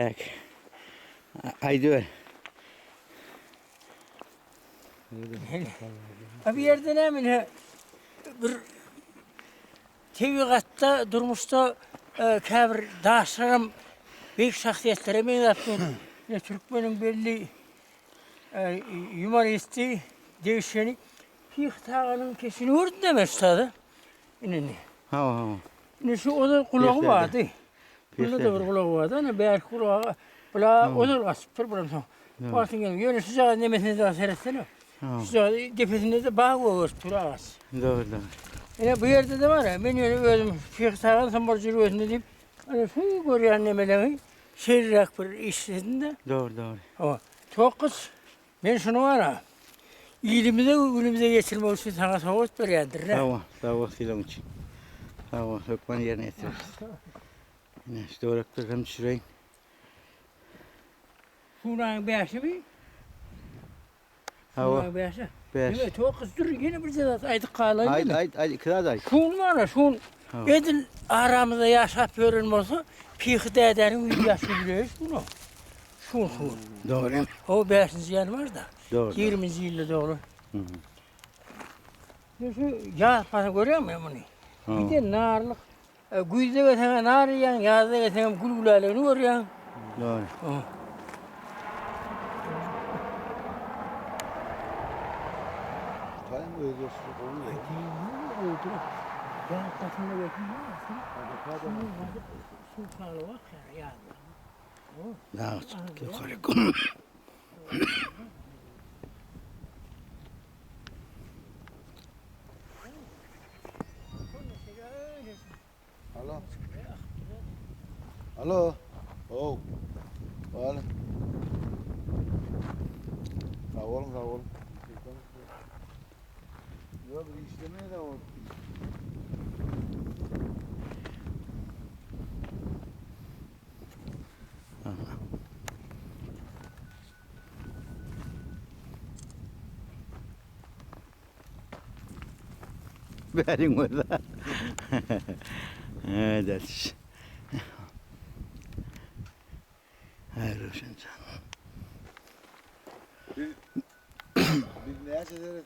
Tak. Aýdyber. Ha bu ýerde näme ine bir tebigatda, durmuşda e, käbir daşlaram beýik şahsyýetlere meňzäp dur. Ine türkmeniň belli e, ýumoristi, degişgeni Pyhy Taganyň keşbini gördüm deme şu sada. Ine indi. Hawa, hawa. Ine şu ozal gulagy bardy. Bunda-da bir gulagy bardy. Ana bärki gulagy bula ozal gaçypdyr bulam soň. Wagtyň gelip, ýöne şu jaýyň nemesine dagy seretsene. Şu jaýyň depesinde-de bag gögerip dur agaç. Dogry, dogry. Ine bu ýerde-de bar. Men ýöne özüm Şyh Tagan soň bir jülgesinde diýip, ana şu görýän nemeleňi şeýleräk bir işledim-de. Dogry, dogry. Hawa. Tokgyç Men şuny bar-a, ilimize we günümize ýetirmek üçin saňa sowgat berýändirin-ä. Sag bol, sag bol sylagyň üçin. Sag bol, hökman ýerine ýetireris. Ine, şu töwerekleri hem düşüreýin. Şunaň bäşimi? Hawa. Şunaň bäşi. Bäş. Ýene tokus dur, ýene bir zat aýdyp galaýyn. Aýt, aýt, aýt, iki zat aýt. Şun bar-a, şun edil aramyzda ýaşap ýören bolsa, Pyhy dädäniň ýüz ýaş ýübileýi şunuň. Şun şun. Dogry. O 5-nji ýanwarda. Dogry. 20-nji ýylda dogry. Hı. Şu ýaz pasy görýäňmi muny? Bir de narlyk. E, güýzde gelseň nar iýýäň, ýazda gelseň hem gül güläligini görýäň. Dogry. Taýyň özleşdiri gowy. Ýaz pasynda gelseň, suw saglygy akýar ýazda. Daga çykdyk ýokaryk. Alo. Alo. Oh. Alo. Sag boluň, sag boluň. Ýok, bir işlemeýär o. Bäriň bolsa. Evet. Hay Röwşen jan. Biz, biz näçe seret?